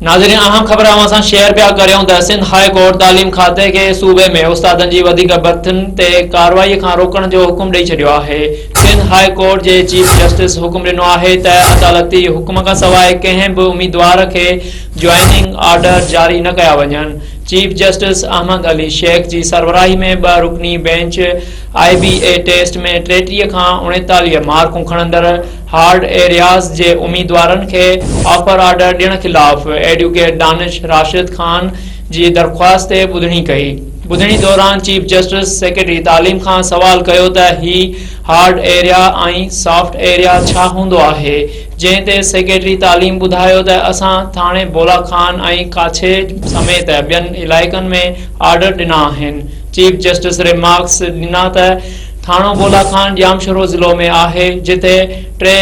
ناظرين اهم خبر اوهان سان شيئر پيا ڪريون ته سنڌ هاء ڪورٽ تعليم کاتي کي صوبي ۾ استادن جي وڌيڪ ڀرتين تي ڪارروائي کان روڪڻ جو حڪم ڏئي ڇڏيو آهي. سنڌ هاء ڪورٽ جي چيف جسٽس حڪم ڏنو آهي ته عدالتي حڪم کانسواء ڪنهن به اميدوار کي جوائننگ آرڊر جاري نه ڪيا وڃن. چيف جسٽس احمد علي شيخ جي سربراهي ۾ ٻه رڪني bench I B A test ۾ 33 کان 39 مارڪون کڻندڙ هارڊ ايرياز جي اميدوارن کي آفر آرڊر ڏيڻ خلاف ايڊوڪيٽ دانش راشد خان جي درخواست تي ٻڌڻي ڪئي. ٻڌڻي دوران چيف جسٽس سيڪريٽري تعليم کان سوال ڪيو ته هي هارڊ ايريا ۽ سافٽ ايريا ڇا هوندو آهي؟ جنهن تي سيڪريٽري تعليم ٻڌايو ته اسان ٿاڻي بولا خان ۽ ڪاڇي سميت ٻين علائقن ۾ آرڊر ڏنا آهن. چيف جسٽس ريمارڪس ڏنا ته ٿاڻو بولا خان ڄامشورو ضلعو ۾ آهي جتي ٽي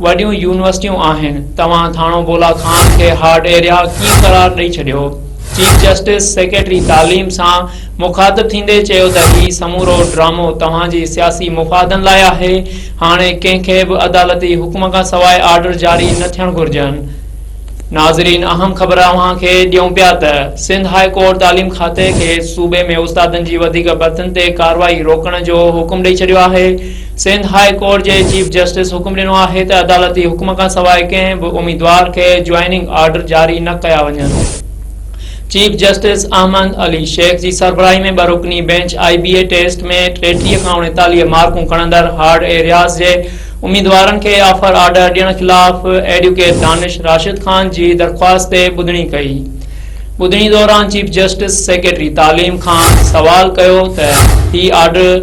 وڏيون يونيورسٽيون آهن، توهان ٿاڻو بولا خان کي هارڊ ايريا ڪيئن قرار ڏئي ڇڏيو؟ چيف جسٽس سيڪريٽري تعليم سان مخاطب ٿيندي چيو ته هي سمورو ڊرامو توهان جي سياسي مفادن لاء آهي، هاڻي ڪنهن کي به عدالتي حڪم کان سواء آرڊر جاري نه ٿيڻ گهرجن. ناظرين اهم خبر اوهان کي ڏيون پيا ته سنڌ هاء ڪورٽ تعليم کاتي کي صوبي ۾ استادن جي وڌيڪ ڀرتين تي ڪارروائي روڪڻ جو حڪم ڏئي ڇڏيو آهي. سنڌ هاء ڪورٽ جي چيف جسٽس حڪم ڏنو آهي ته عدالتي حڪم کان سواء ڪنهن به اميدوار کي جوائننگ آرڊر جاري نه ڪيا وڃن. چيف جسٽس احمد علي شيخ جي سربراهي ۾ ٻه رڪني bench I B A test ۾ 33 کان 39 مارڪون کڻندڙ هارڊ ايرياز جي اميدوارن کي آفر آرڊر ڏيڻ خلاف ايڊوڪيٽ دانش راشد خان جي درخواست تي ٻڌڻي ڪئي. ٻڌڻي دوران چيف جسٽس سيڪريٽري تعليم کان سوال ڪيو ته هي آرڊر.